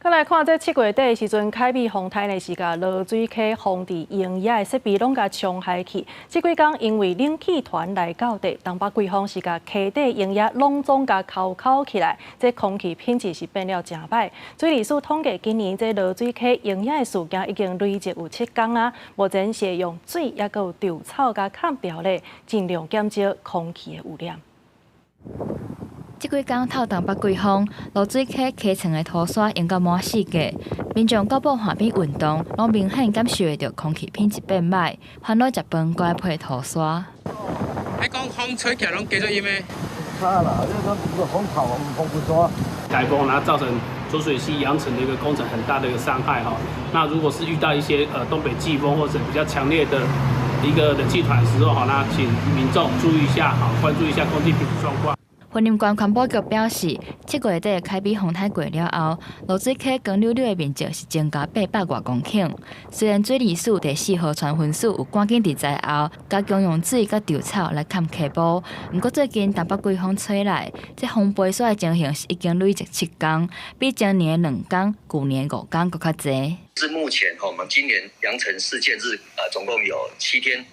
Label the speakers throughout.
Speaker 1: 閣來看這7月底的時陣，凱美風颱呢是共濁水溪防治蠅蟻的設備攏共沖害去。這幾工因為冷氣團來到地，東北季風是共溪底蠅蟻攏總共摳摳起來，這空氣品質是變了誠歹。水利署統計，今年這濁水溪蠅蟻的事件已經累積有七工啊。目前是用水抑閣有稻草共崁掉咧，盡量減少空氣的污染。
Speaker 2: 這幾工透東北季風，濁水溪溪床的塗沙融到滿四界，民眾到埔岸邊運動，攏明顯感受會著空氣品質變歹，煩惱食飯閣愛配塗沙。
Speaker 3: 你講風吹起來攏加做陰的？
Speaker 4: 差啦，你講風透，風不沙。
Speaker 5: 颱風，然後造成濁水溪揚塵的一個工程很大的一個傷害哈。那如果是遇到一些東北季風或者比較強烈的一個冷氣團的時候哈，那請民眾注意一下，好，關注一下空氣品質狀況。
Speaker 2: 雲林縣環保局表示，7月底凱美風颱過了後，濁水溪光溜溜的面積是增加800外公頃。雖然水利署第四河川分署有趕緊佇災後加強用水佮稻草來崁溪埔，毋過最近東北季風吹來，這風飛沙的情形是已經累積七工，比前年的兩工、舊年五工閣較濟。
Speaker 6: 是目前我們今年揚塵事件日，總共有7天，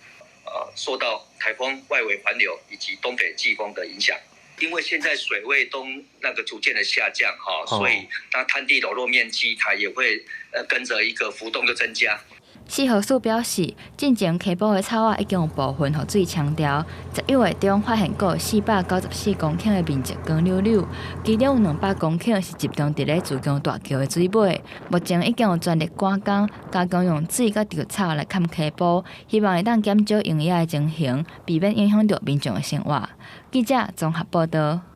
Speaker 6: 受到颱風外圍環流以及東北季風的影響。因為現在水位都那個逐漸的下降哈，所以那灘地裸露面積它也會跟着一個浮動的增加。
Speaker 2: 四河署表示，進前溪埔的草仔已經有部分予水沖掉，11月中發現閣有494公頃的面積光溜溜，其中有200公頃是集中佇咧自強大橋的水尾。目前已經有全力趕工，加強用水佮稻草來崁溪埔，希望會當減少蠅蟻的情形，避免影響著民眾的生活。記者綜合報導。